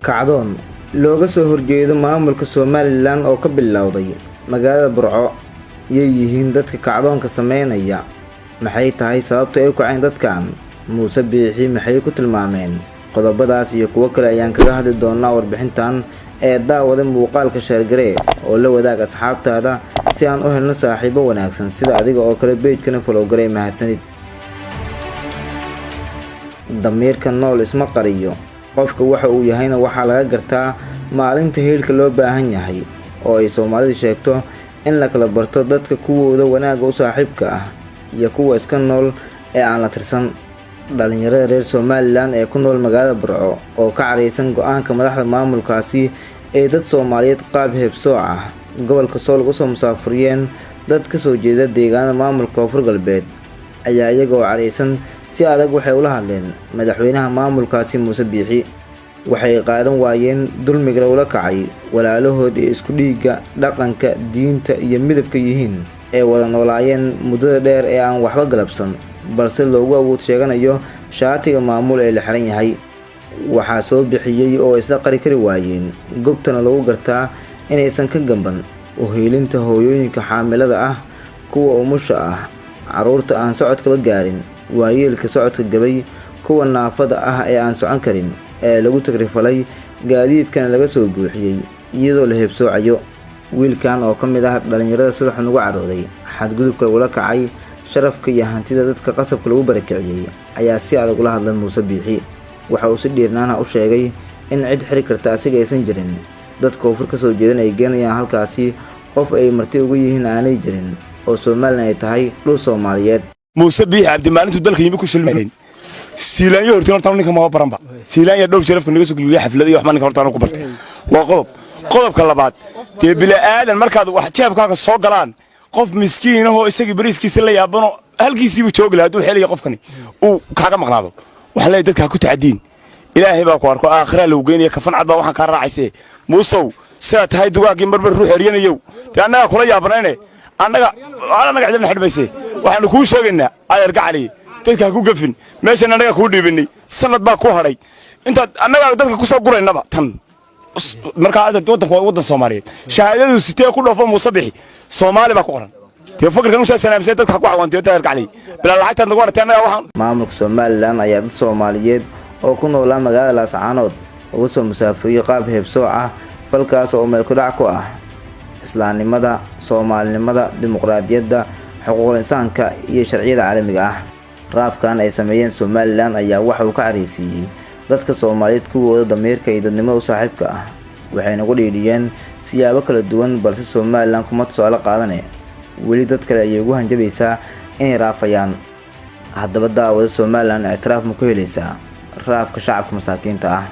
Kacdoon looga soo horjeedo maamulka Somaliland oo ka bilowday magaalada Burco. Yay yihiin dadka kacdoonka sameynaya? Maxay tahay sababta ay u kaceen dadkan? Muuse Biixi maxay ku tilmaameen? Qodobadaas iyo kuwo kale ayaan kaga hadli doonaa warbixintan ee daawada. Muuqaalka share garee oo la wadaag asxaabtaada si aan u helno saaxiibo wanaagsan sida adiga oo kale. Page-kana follow garee. Mahadsanid. Damiirka nool isma qariyo. Qofka waxa uu yahayna waxaa laga gartaa maalinta hiilka loo baahan yahay, oo ay Soomaalidu sheegto in la kala barto dadka kuwooda wanaagga u saaxiibka ah iyo kuwa iska nool ee aan la tirsan. Dhalinyarada reer Somaliland ee ku nool magaalada Burco oo ka caraysan go-aanka madaxda maamulkaasi ee dad Soomaaliyeed qaab heebsooc ah gobolka Sool uga soo musaafuriyeen dad ka soo jeeda deegaanada maamulka Koonfur Galbeed, ayaa iyaga oo caraysan si adag waxay ula hadleen madaxweynaha maamulkaasi, Muuse Biixi. Waxay qaadan waayeen dulmiga lagula kacay walaalahood ee isku dhiigga, dhaqanka, diinta iyo midabka yihiin, ee wada noolaayeen muddada dheer ee aan waxba galabsan, balse loogu awood sheeganayo shaatiga maamul ee la xiran yahay. Waxaa soo bixiyey oo isla qari kari waayeen, gobtana lagu gartaa inaysan ka gamban uhiilinta hooyooyinka xaamilada ah, kuwa umusha ah, carruurta aan socodkaba gaarin, waayeelka socodka gabay, kuwa naafada ah ee aan socon karin ee lagu tagrifalay, gaadiidkana laga soo buuxiyey iyadoo la heebsoocayo. Wiilkan oo ka mid ah dhalinyarada sida xun uga carooday xadgudubka lagula kacay sharafka iyo hantida dadka qasabka lagu barakiciyey ayaa si adag ula hadlay Muuse Biixi. Waxa uu si dhiirnaana u sheegay in cid xiri karta asiga aysan jirin, dad koonfur ka soo jeedan ay geenayaan halkaasi, qof ay marti uga yihiin aanay jirin, oo Somaliland ay tahay dhul Soomaaliyeed. Muuse Biixi Cabdi maalintuu dalka yimi ku shilmayn. Siilaanyo hortiin hortaan ninka maba baranba. Siilaanya dhowr sharafka naga soo geliya xaflada iyo waxba ninka hortaan ku bartay. Waa qodob. Qodobka labaad, dee bila'aadan markaad wax jeebkaaga soo galaan, qof miskiin ahoo isagii bariiskiisa la yaabano halkiisiibu joogi lahaa hadduu xelaya qofkani uu kaaga maqnaado. Waxaan leeyahay, dadka ha ku tacadiin. Ilaahay baa ku arko, aakhiraa lagu geynaya, kafan cad baa waxaan kaa raacayse. Muusow, sidaa tahay dugaaggii marbar ruux eryanayow, dee annagaa kula yaabanayne, annaga annaga cidina xidhmayse. Waxaanu kuu sheegaynaa, adeer gacali, dadka ha ku gafin. Meeshan annagaa kuu dhiibinay, sanad baa ku hadhay intaad annagaa dadka ku soo guraynaba tan. Markaa waddanku waa waddan Soomaaliyeed. Shahaadadu sitee ku dhoofo Muuse Bixi Soomaali baa ku qoran. Dee fakirkan usaa sanaamsay dadka ha ku cawaantiyo, adeer gacali, bilaa lacagtaad nagu aragtay annagaa waxaan. Maamulka Somaliland ayaa dad Soomaaliyeed oo ku noolaa magaalada Laascaanood uga soo musaafuriyey qaab heebsooc ah, falkaas oo meel kudhac ku ah islaamnimada, soomaalinimada, dimuqraadiyadda, xuquuqul insaanka iyo sharciyada caalamiga ah. Raafkan ay sameeyeen Somaliland ayaa waxa uu ka caraysiiyey dadka Soomaaliyeed kuwooda damiirka iyo dadnimada u saaxiibka ah, waxayna ku dhiidhiyeen siyaabo kala duwan. Balse Somaliland kuma tusaale qaadane, weli dad kale ayay ugu hanjabaysaa inay raafayaan. Haddaba daawada, Somaliland ictiraaf ma ku helaysaa raafka shacabka masaakiinta ah?